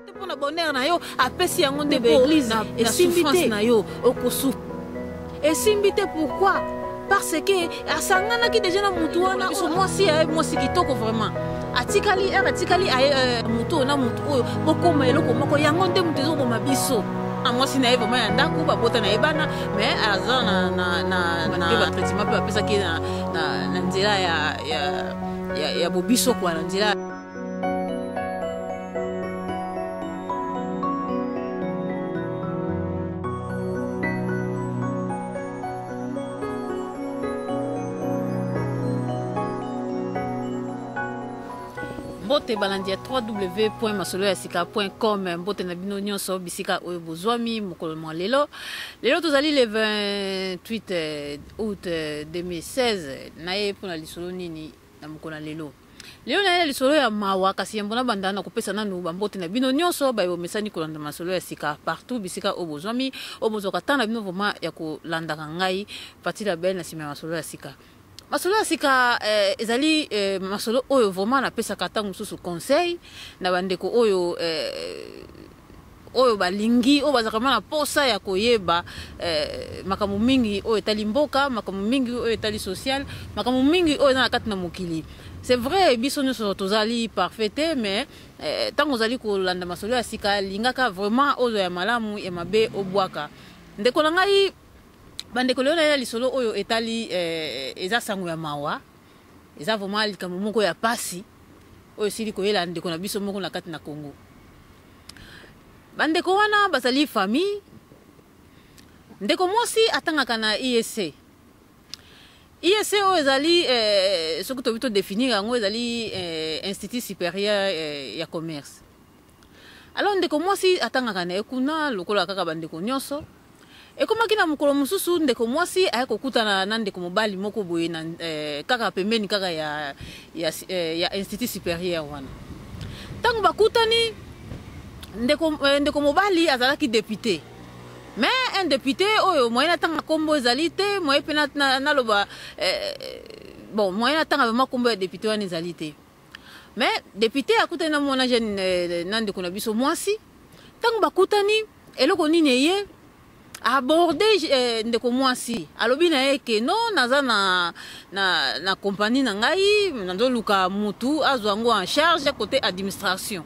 Mpo na bonheur na yo apesi yango nde ba eglise esimbi te na yo okosu esimbi te pourquoi parce que asanganaki deja na mutu wana biso mwasi ya mwasi kitoko vraiment atikali ere atikali aye mutu oyo na mutu oyo bokoma eloko moko yango nde mutu ezoboma biso mwasi na ye vraiment ya ndako babota na ye bana mais aza na, na, na, na batraitement mpe bapesaki ye na, na, na nzela ya, ya, ya, ya bobiso kwa na nzela. Mbote balandi ya www.masoloyasika.com, mbote na bino nyonso bisika oyo bozwami mokolo mwa lelo. Lelo tozali le 28 août 2016. Naye mpo na lisolo nini na mokolo na lelo? Lelo naye na lisolo ya mawa, kasi yambo nabanda nakopesa nanu bambote na bino nyonso baye bomesani kolanda masolo ya sika partout bisika oyo bozwami, oyo bozwaka temps na bino vraiment ya kolandaka ngai Patty la Belle na sima ya masolo ya sika. Masolo ya sika eh, ezali eh, masolo oyo vraiment napesaka ntango mosusu conseil na bandeko oyo eh, oyo balingi oyo bazalaka na posa ya koyeba eh, makambo mingi oyo etali mboka, makambo mingi oyo etali social, makambo mingi oyo eza na kati na mokili. C'est vrai biso nyonso tozali parfait te, mais ntango eh, ozali kolanda masolo ya sika lingaka vraiment oyo ya malamu ya mabe obwaka. Ndeko na ngai, bandeko, lelo nayela lisolo oyo etali eh, eza sango ya mawa, eza vraiment likambo moko ya pasi oyo esili koyela ndeko na biso moko na kati na Congo. Bandeko wana bazali famille. Ndeko mwasi atangaka na IEC. IEC oyo ezali eh, soki tobi to définir yango ezali eh, Institut supérieur eh, ya commerce. Alors ndeko mwasi atangaka na ye kuna lokola kaka bandeko nyonso. Ekomaki na mokolo mosusu ndeko mwasi aye kokutana na ndeko mobali moko boye na eh, kaka pembeni kaka ya, ya, eh, ya institut supérieur wana. Ntango bakutani ndeko, eh, ndeko mobali azalaki député, mais un député oyo moyen natanga nkombo ezali te, moyen mpe naloba eh, bon moyen natanga vraiment nkombo ya député wana ezali te. Mais député akutani na mwana jeune eh, na ndeko na biso mwasi. Ntango bakutani eloko nini eye aborde eh, ndeko mwasi alobi na ye ke non, naza na, na, na compagnie na ngai, nazoluka mutu azwa yango en charge côté administration.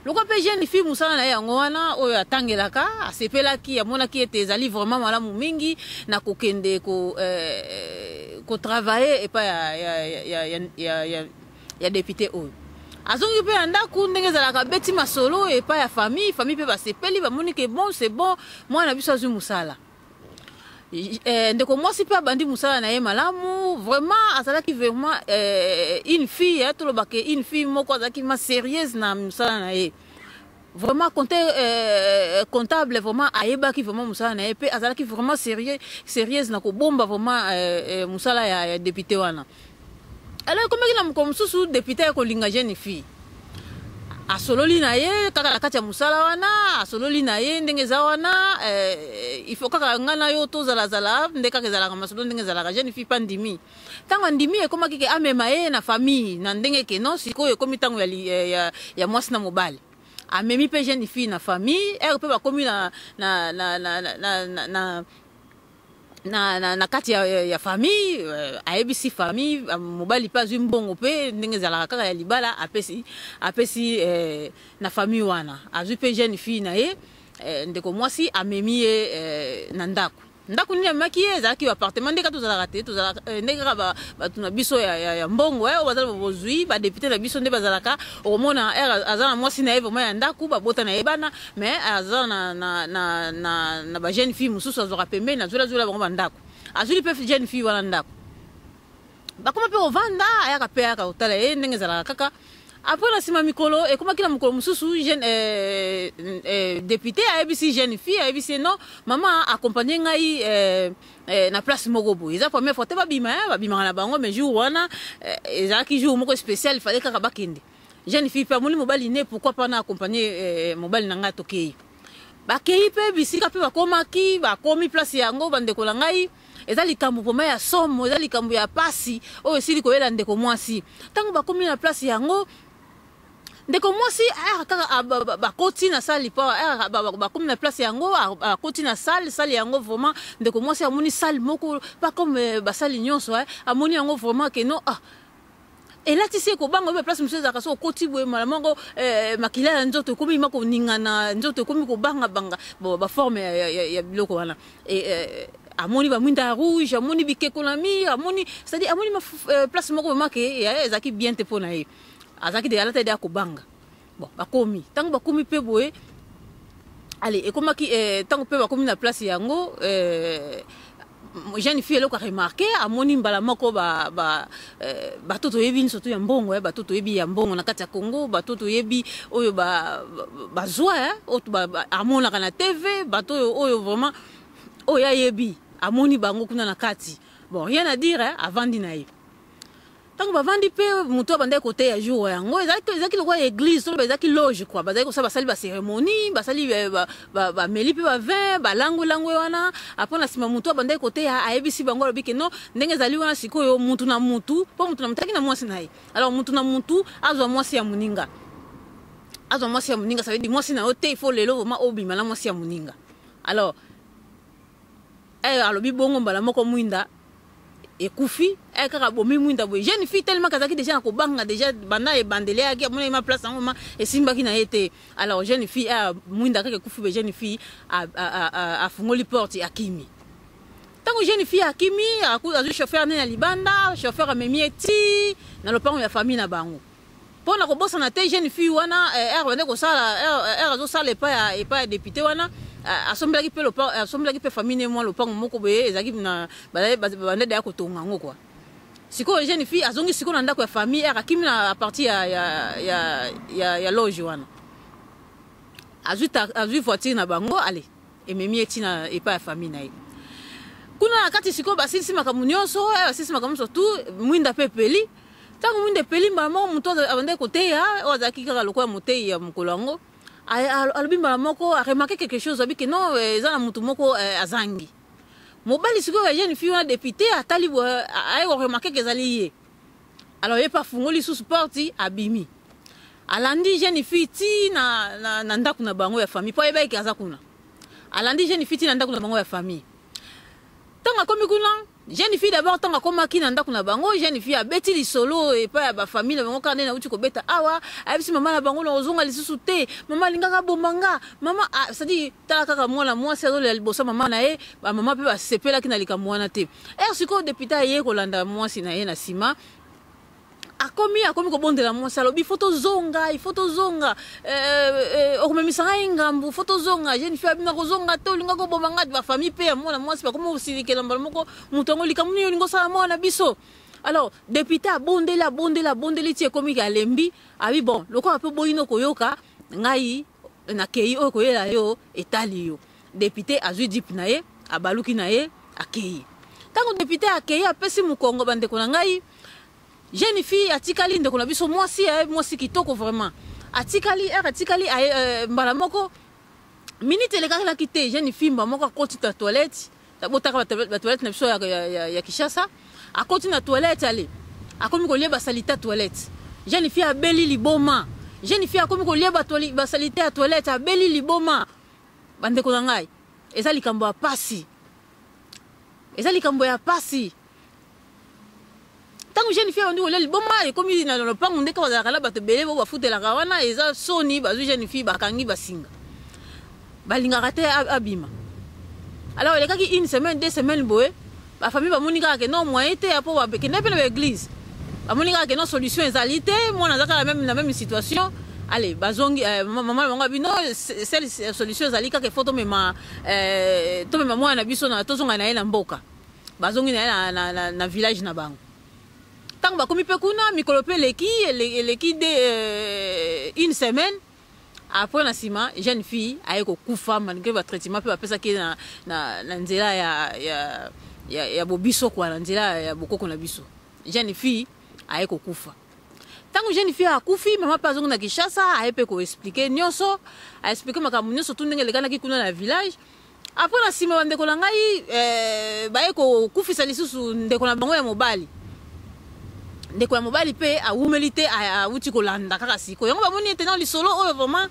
Lokola mpe jeune fille mosala na ye yango wana oyo atangelaka, asepelaki, amonaki ete ezali vraiment malamu mingi na kokende ko, eh, kotravaille epai ya, ya, ya, ya, ya, ya, ya député oyo. Azongi mpe na ndako ndenge ezalaka, abeti masolo epai ya famille, famille mpe basepeli, bamoni ke bon, c'est bon, mwana na biso azwi mosala. Eh, ndeko mwasi mpe abandi mosala na ye malamu, vraiment azalaki vraiment eh, une fille eh, tolobaka une fille moko azalaki ma sérieuse na mosala na ye, vraiment compte, eh, comptable, vraiment ayebaki vraiment mosala na ye mpe azalaki vraiment sérieux, sérieuse na kobomba vraiment eh, eh, mosala ya, ya député wana. Alors ekomaki na mokolo mosusu député aye kolinga jeune fille, asololi na ye kaka na kati ya mosala wana, asololi na ye ndenge eza wana eh, il faut kaka ngai na yo tozalazala nde kaka ezalaka masolo ndenge ezalaka. Jeune fille mpe andimi. Ntango andimi, ekomaki ke amema ye na famille na ndenge ke non, sikoyo ekomi ntango ya, ya, ya mwasi na mobali. Amemi mpe jeune fille na famille ere mpe bakomi na, na, na, na, na, na, na na, na, na kati ya, ya famille euh, ayebisi famille, mobali mpe azwi mbongo mpe ndenge ezalaka kaka ya libala, apesi, apesi eh, na famille wana. Azwi mpe jeune fille na ye eh, ndeko mwasi amemi ye eh, na ndako. Ndako nini amemaki ye? Ezalaki appartement ndenge tozalaka te, tozalaka eh, ndenge kaka bato na biso ya, ya, ya mbongo eh, oyo bazala bozwi badepute na biso nde bazalaka. Okomona ere aza na mwasi na ye vraiment ya ndako, babota na ye bana, mais aza na, na, na, na, na ba jeune fille mosusu azwaka pembeni, azwelazwela bango bandako. Azwili mpe jeune fille wana ndako, bakoma mpe kovanda, ayaka mpe ayaka kotala ye ndenge ezalaka kaka. Après na nsima mikolo, ekomaki na mokolo mosusu jeune eh, eh, député ayebisi jeune fille, ayebisi ye non, mama accompagne ngai eh, eh, na place moko boye. Eza première fois te babima eh, babimaka na bango, mais jour wana eh, ezalaki jour moko spécial, fallait kaka bakende. Jeune fille mpe amoni mobali ne, pourquoi pas na accompagne eh, mobali na ngai. Tokei, bakei mpe bisika mpe bakomaki, bakomi place yango. Bandeko na ngai, eza likambo vraiment ya somo, eza likambo ya pasi oyo esili koyela ndeko mwasi. Ntango bakomi na place yango, Ndeko mwasi aya kaka bakoti na salle po bakomi na place yango, akoti na salle. Salle yango vraiment, ndeko mwasi amoni salle moko pas comme basali nyonso. Amoni yango vraiment ke non, ah, elatisi ekobanga. Oyo place mosusu ezalaka so okoti boye, mbala moko makila ya nzoto ekomi ma koningana, nzoto ekomi kobangabanga. Bon, baforme ya biloko wana, amoni bamwinda ya rouge, amoni bikeko na mur, amoni, c'est-à-dire amoni place moko vraiment ke ezalaki bien te mpo na ye. Azalaki de alata ede akobanga. Bon, bakomi, ntango bakomi mpe boye, ale ekomaki, ntango mpe bakomi na place yango, jeune fille eloko aremarquer, amoni mbala moko bato toyebi, surtout ya mbongo, bato toyebi ya mbongo na kati ya Congo, bato toyebi oyo bazwa, oyo amonaka na TV, bato oyo vraiment oyo ayebi, amoni bango kuna na kati. Bon, rien à dire, avandi na ye. Ntango bavandi mpe, moto abandaki koteya jour yango, ezalaki lokola église to ezalaki loge quoi. Bazalaki kosala, basali bacérémonie, basali, bameli mpe bavin, balangwelangwe wana. Après, na nsima, moto abandaki koteya ayebisi bango, alobi ke non, ndenge ezali wana sikoyo, mutu na mutu, mpo mutu na mutu aki na mwasi na ye, alors mutu na mutu azwa mwasi ya moninga, azwa mwasi ya moninga. Ça veut dire mwasi na yo te, il faut lelo vraiment obima na mwasi ya moninga. Alors alobi bongo, mbala moko mwinda ekufi. Kaka bomi mwinda boye, jeune fille tellement kazalaki déjà na kobanga déjà banda ebandeli, ayaki amonaki ma place yango ma esimbaki na ye te. Alors jeune fille, mwinda kaka ekufi boye, jeune fille afungoli porte, akimi. Ntango jeune fille akimi, azwi chauffeur ne na libanda, chauffeur amemi ye ti na lopango ya famille na bango. Mpo na kobosana te, jeune fille wana, ere bande kosala, ere azosala epai ya député wana, asombelaki mpe, asombelaki mpe famille ne mwa lopango moko boye, ezalaki na bande deya kotonga yango quoi. Sikoyo jeune fille azongi sikoyo na ndako ya famille, ere akimi na partie ya loge wana, azwi voiture na bango, ale ememi ye ntina epai ya famille na ye kuna na kati. Sikoyo basilisi makambo nyonso, basilisi makambo nyonso tu, mwinda mpe epeli. Ntango mwinda epeli, mbala moko moto abandaki koteya, oyo azalaki kaka lokola motei ya mokolo yango, alobi mbala moko, aremarquer quelque chose, abi ke non, eza na motu moko azangi. Mobali sikoyo ya jeune fille wana, député, atali boye, aye koremarquer ke ezali ye. Alors ye mpe afungoli lisusu porte, abimi, alandi jeune fille ti na ndako na bango ya famille, mpo ayebaki aza kuna. Alandi jeune fille ti na ndako na bango ya famille. Ntango akomi kuna, jeune fille d'abord, ntango akomaki na ndako na bango, jeune fille abeti lisolo epai ya bafamille na bango, kaka nde nauti kobeta awa. Ayebisi mama na bango: "Na kozonga lisusu te, mama alingaka aboma nga, mama." C'est-à-dire, tala kaka mwana mwasi azolela liboso mama na ye. Bamama mpe basepelaki na likambo wana te. Ere sikoyo député aye kolanda mwasi na ye na nsima, akomi kobondela mwasi, alobi: "Faut tozonga, il faut tozonga, okomemisa ngai ngambu, faut tozonga." Jeune fille abina: "Kozonga te, olinga koboma ngai." Bafamille mpe ya mwana mwasi bakomi kosilikela mbala moko moto yango: "Likambo nini olinga osala mwana na biso?" Alors député abondeli, abondeli, abondeli ti ekomi alembi, abi: "Bon, lokola mpe boyino koyoka ngai, nakei, oyo koyela yo etali yo." Député azwi jeep na ye, abaluki na ye, akei. Ntango député akei, apesi mokongo, bandeko na ngai, jeune fille atikali, ndeko na biso mwasi, mwasi kitoko vraiment, atikali. Ere atikali, mbala moko, minute elekalaki te, jeune fille mbala moko akoti na toilette. Botaka batoilette na biso ya Kinshasa. Akoti na toilette, ale akomi kolia basaleté ya toilette. Jeune fille abeli liboma. Jeune fille akomi kolia basaleté ya toilette, abeli liboma. Bandeko na ngai, eza likambo ya pasi, eza likambo ya pasi. Ntango jeune fille abandi kolia liboma, ekomi na lopango ndenge bazalaka na bato ebele bo bafutelaka wana, eza soni. Bazwi jeune fille, bakangi basinga, balingaka te abima. Alors elekaki une semaine, 2 semaines boye, bafamille bamoni kaka ke non, moyen te, po bakende mpe na baéglise, bamoni kaka ke non, solution ezali te, mwana aza kaka na même situation. Ale bazongi, mama na bango abi: "Non, seule solution ezali kaka ifo tomema mwana na biso, tozonga na ye na mboka." Bazongi na ye na village na bango. Ntango bakomi mpe kuna, mikolo mpe eleki de une semaine après, na nsima jeune fille aye kokufa, malgré batraitement mpe bapesaki na nzela ya bobiso kwa, na nzela ya bokoko na biso. Jeune fille aye kokufa. Ntango jeune fille akufi, mama mpe azongi na Kinshasa, aye mpe koexpliquer nyonso, aexpliquer makambo nyonso tu ndenge elekanaki kuna na village. Après, na nsima, bandeko na ngai, baye kokufisa lisusu ndeko na bango ya mobali. Ndeko ya mobali mpe awumeli te, awuti kolanda kaka sikoyo. Yango bamoni ete na lisolo oyo vraiment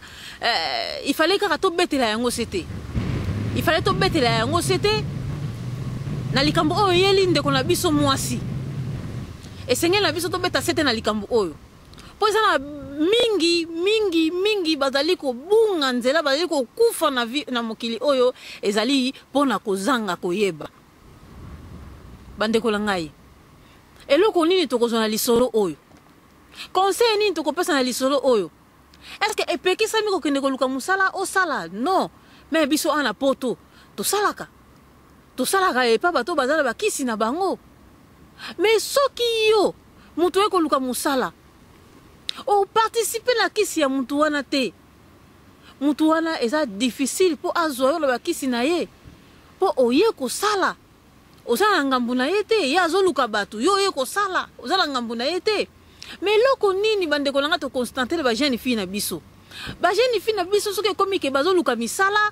il fallait kaka tobetela yango se te, il fallait tobetela yango se te na likambo oyo eyeli ndeko na biso mwasi. Esengeli na biso tobeta se te na likambo oyo, mpo eza na mingi mingi mingi bazali kobunga nzela, bazali kokufa na vie na mokili oyo, ezali mpona kozanga koyeba. Bandeko na ngai, eloko nini tokozwa na lisolo oyo? Conseil nini tokopesa na lisolo oyo? Est ce que epekisami kokende koluka mosala osala? Non, mais biso awa na Poto tosalaka, tosalaka epa bato baza na bakisi na bango. Mais soki yo moto oye koluka mosala, oparticipe na kisi ya motu wana te, motu wana eza difficile mpo azwa yo na bakisi na ye, mpo oye kosala, oza na ngambu na ye te. Ye azoluka bato, yo oye kosala, oza na ngambu na ye te. Mais eloko nini, bandeko na nga, toconstater bajeune fille na biso? Bajeune fille na biso, soki ekomi ke bazoluka misala,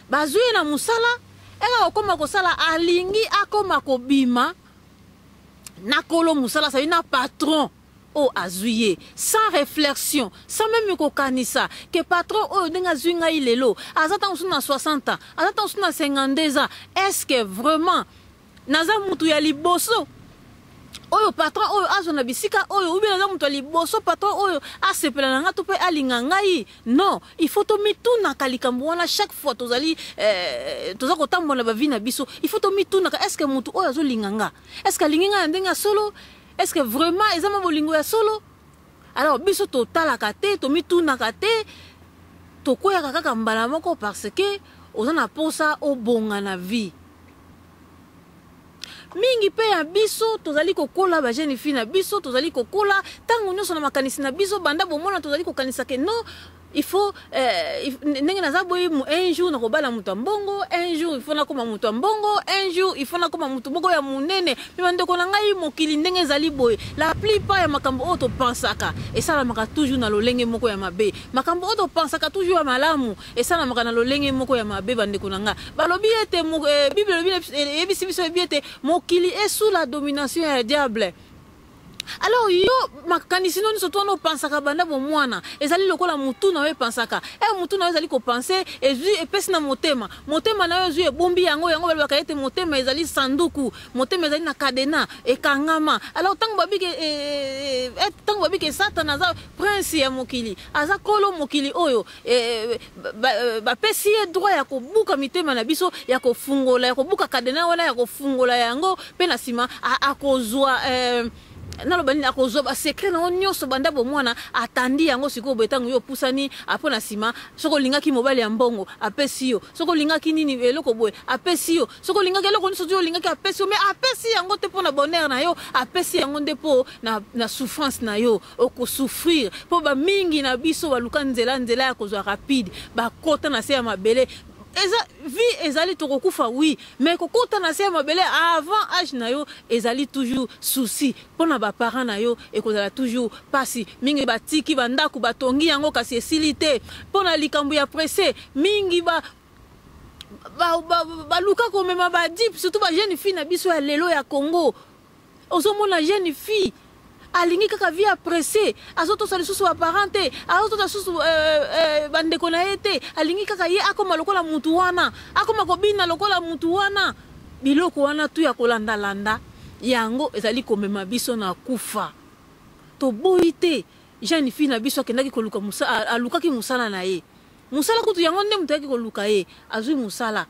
bazwi ye na mosala, eka kokóma kosala, alingi akóma kobima na kolo mosala, sali na patron oyo azwi ye, sans réflexion, sans même kokanisa ke patron oyo, ndenge azwi ngai lelo, aza ntango mosusu na 60 ans, aza ntango mosusu na 52 ans. Est ce que vraiment naza mutu ya liboso oyo patron oyo azwa na bisika oyo, ou bien naza moto ya liboso patron oyo asepela na ngai to mpe alinga ngai? Non, il faut tomitunaka likambo wana chaque fois tozali toza kotambola na bavie na biso. Il faut tomitunaka: est ce que motu oyo azolinga nga, est ce que alingi ngai na ndenge ya solo? Est ce que vraiment eza ma bolingo ya solo? Alors biso totalaka te, tomitunaka te, tokweyaka kaka mbala moko, parce que oza na posa obonga na vie. Mingi mpe ya biso tozali kokola, bajeune fille na biso, tozali kokola ntango nyonso na makanisi na biso, banda bomona, tozali kokanisa ke non, il faut ndenge naza boye, un jour nakobala moto ya mbongo, un jour il faut nakóma moto ya mbongo, un jour il faut nakóma moto moko ya monene. Mais bandeko na ngai, mokili ndenge ezali boye, la plupart ya makambo oyo topansaka esalamaka toujours na lolenge moko ya mabe. Makambo oyo topansaka toujours ya malamu esalamaka na lolenge moko ya mabe. Bandeko na ngai, balobi ete Bible elobi, eyebisi biso, eyebi ete mokili est sous la domination ya diable. Alors yo, makanisi no nyonso to wana opansaka banda bomwana ezali lokola mutu na yo epansaka. E mutu na yo ezali kopenser, ezwi, epesi na motema, motema na yo ezwi, ebombi yango. Yango balobaka ete motema ezali sanduku, motema ezali na cadenas, ekangama. Alors ntango babike Satana aza prince ya mokili, aza kolo mokili oyo, bapesi ye droit ya kobuka mitema na biso, ya kofungola, ya kobuka cadenas wana, ya kofungola yango, mpe na nsima akozwa naloba nini, akozwa basecret na yo nyonso banda bomwana, atandi yango sikoyo boye. Ntango yo opusani apo na nsima, soki olingaki mobali ya mbongo, apesi yo; soki olingaki nini, eloko boye, apesi yo; soki olingaki eloko nyonso ti olingaki, apesi yo. Mais apesi yango te mpo na bonheur na yo, apesi yango nde mpo na souffrance na yo. Okosouffrir, mpo bamingi na biso baluka nzela, nzela ya kozwa rapide, bakota na se ya mabele. Eza vie, ezali tokokufa, oui, mais kokota na se ya mabele avant âge na yo ezali toujours souci mpo na baparent na yo, ekozala toujours mpasi mingi. Batiki bandako, batongi yango, kasi esili te mpo na likambo ya presse. Mingi ba baluka komema bajeep, surtout bajeune fille na biso ya lelo ya Congo. Ozomona jeune fille alingi kaka vie ya presse, azotosa lisusu baparent te, azotosa lisusu bandeko na ye te, alingi kaka ye akóma lokola mutu wana, akóma kobina lokola mutu wana. Biloko wana tu ya kolandalanda yango ezali komema biso na kufa. Toboyi te, jeune fille na biso akendaki koluka, alukaki mosala na ye, mosala kutu yango nde moto ayaki koluka ye, azwi mosala.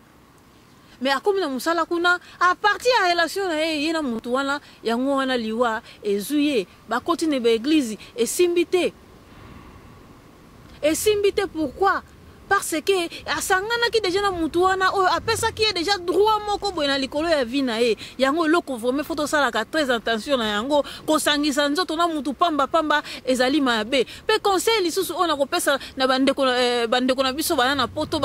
Mais akomi na mosala kuna, à partir ya relation na ye, ye na motu wana, yango wana liwa ezwi ye. Bakoti na baéglise, esimbi te, esimbi te. Pourquoi? Parce que asanganaki déjà na mutu wana oyo apesaki ye déjà droit moko boye na likolo ya vie na ye. Yango eloko vraiment faut tosalaka très attention na yango. Kosangisa nzoto na mutu pamba pamba ezali mabe. Mpe conseil lisusu oyo nakopesa na bandeko na biso baza na Poto,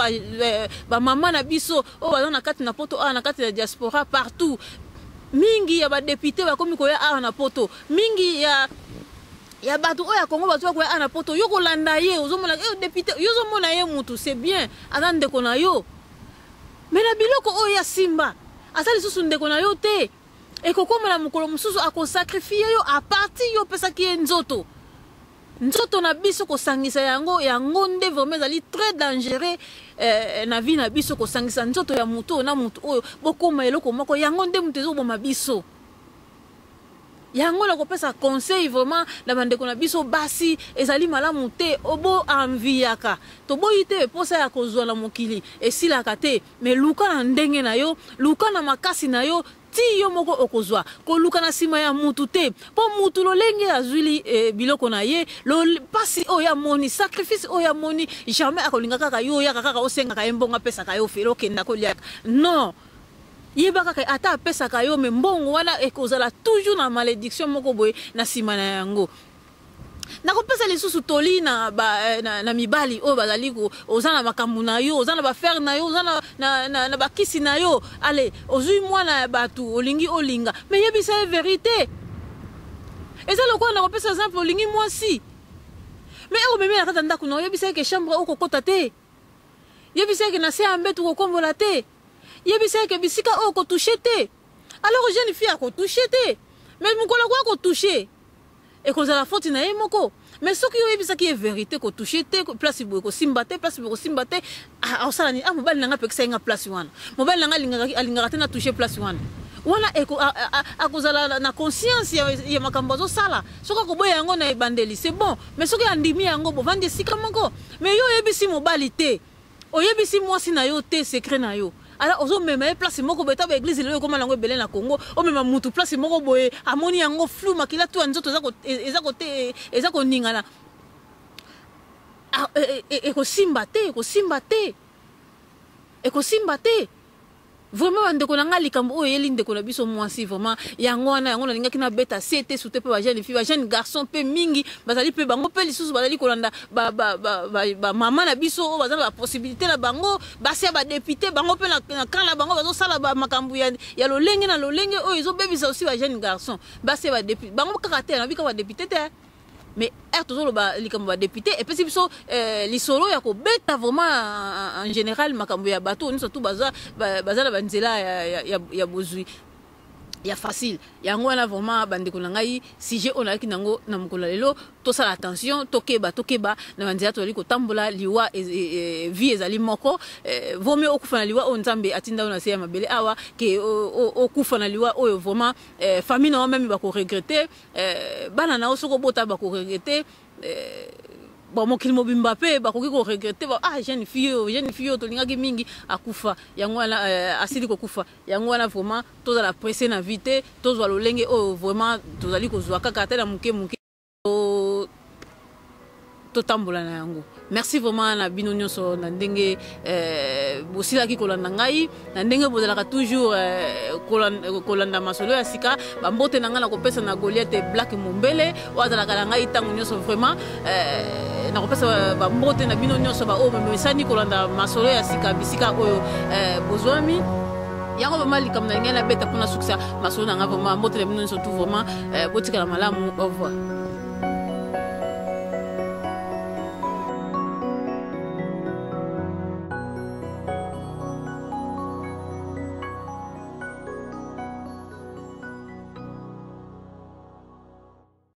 bamama na biso oyo baza na kati na Poto awa, na kati ya diaspora partout, mingi ya badéputé bakomi koya awa na Poto, mingi ya bato oyo ya Kongo bato bakoya awa na Poto. Yo kolanda ye, ozomona yo député, yo ozomona ye mutu, c'est bien, aza ndeko na yo, mais na biloko oyo ya simba, aza lisusu ndeko na yo te. Ekokoma na mokolo mosusu akosakrifie yo a partir yo opesaki ye nzoto. Nzoto na biso kosangisa yango, yango nde vraiment ezali très dangereux eh, na vie na biso, kosangisa nzoto ya moto oyo na moto oyo, bokoma eloko moko, yango nde moto ezoboma biso. Yango nakopesa conseil vraiment na bandeko na biso basi, ezali malamu te obo enviaka. Toboyi te posa ya kozwa na mokili esilaka te, mais luka na ndenge na yo, luka na makasi na yo, ti yo moko okozwa. Koluka na sima ya mutu te, po mutu lolenge azwili eh, biloko na ye, pasi oyo amoni, sacrifice oyo amoni, jamais akolinga kaka yo oyaka kaka osengaka ye mbongo apesaka yo ofele okenda koliaka. Non, yeba kaka ata apesaka yo, mais mbongo wana ekozala toujours na malédiction moko boye na sima na yango. Nakopesa lisusu toli na, ba, eh, na, na mibali oyo bazali ko, oza na makambo na yo, oza na bafere na yo, oza na, na, na, na bakisi na yo, ale ozwi mwana ya bato olingi olinga, me yebisa ye verite. Eza lokola nakopesa exemple, olingi mwasi me okomemi na kati ya ndako na yo, yebisa ye ke chambre okokota te, yebisa ye ke na se ya mbetu kokombola te, yebisa ye ke bisika oyo kotouche te. Alors jeune fille akotouche te, me mokolo akoya kotouche ekozala faute na ye moko. Mais soki yo oyebisaki ye verite, kotouche te place boye, kosimba te place boye, kosimba te, akosala nini? Ah, mobali na ngai apekisa ye nga place wana, mobali na ngai alingaka te na touche place wana. Wana akozala na conscience ya makambo azosala. Soki akoboya yango na ebandeli, c'est bon, mais soki andimi yango, bovandi esika moko. Mais yo oyebisi mobali te, oyebisi mwasi na yo te secret na yo, ala ozomema ye place moko boye. Ta ba église lelo ekoma nango ebele na Congo, omema mutu place moko boye, amoni yango flou, makila tu ya nzoto eza koningana, ekosimba te, ekosimba te, ekosimba te. Vraiment bandeko na ngai, likambo oyo eyeli ndeko na biso mwasi, vraiment yango wana yango nalingaki nabeta se te, surtout mpe bajeune fille, bajeune garçon mpe mingi bazali mpe bango mpe lisusu bazali kolanda bamama na biso oyo baza na bapossibilité na bango, basi ya badepute, bango mpe na camp na bango bazosala makambo ya lolenge na lolenge oyo ezobebisa aussi bajeune garçon. Basi ya badepute bango kaka te, nabi kaka badepute te, mais heure tozoloba likambo ba député epesi biso lisolo ya kobeta vraiment en général makambo ya bato nyonso tu baza na banzela ya bozwi ya facile. Yango wana vraiment bandeko na ngai, sujet oyo nayaki nango na mokolo ya lelo, tosala attention, tokeba, tokeba na banzela tozali kotambola. Liwa, vie ezali moko. Vaut mieux okufa na liwa oyo Nzambe atinda yo na se ya mabele awa ke okufa na liwa oyo vraiment famille na yo même bakoregrete, bana na yo soki obota bakoregrete, bon, mokili mobimba mpe bakoki koregrete: ah, jeune fille oyo, jeune fille oyo tolingaki mingi akufa, yango wana asili kokufa. Yango wana vraiment tozala pressé na vie te, tozwa lolenge oyo vraiment tozali kozwa kaka ata na moke moke, totambola na yango. Merci vraiment na bino nyonso na ndenge bosilaki kolanda ngai, na ndenge bozalaka toujours kolanda masolo ya sika. Bambote na ngai nakopesa na Goliath Black Mombele oyo azalaka na ngai ntango nyonso. Vraiment nakopesa bambote na bino nyonso baoyo bamesani kolanda masolo ya sika bisika oyo bozwami. Yango vraiment likambo na ngai nabeta mpona sukisa masolo na ngai. Vraiment mbote na bino nyonso tout, vraiment botikala malamu, au revoir.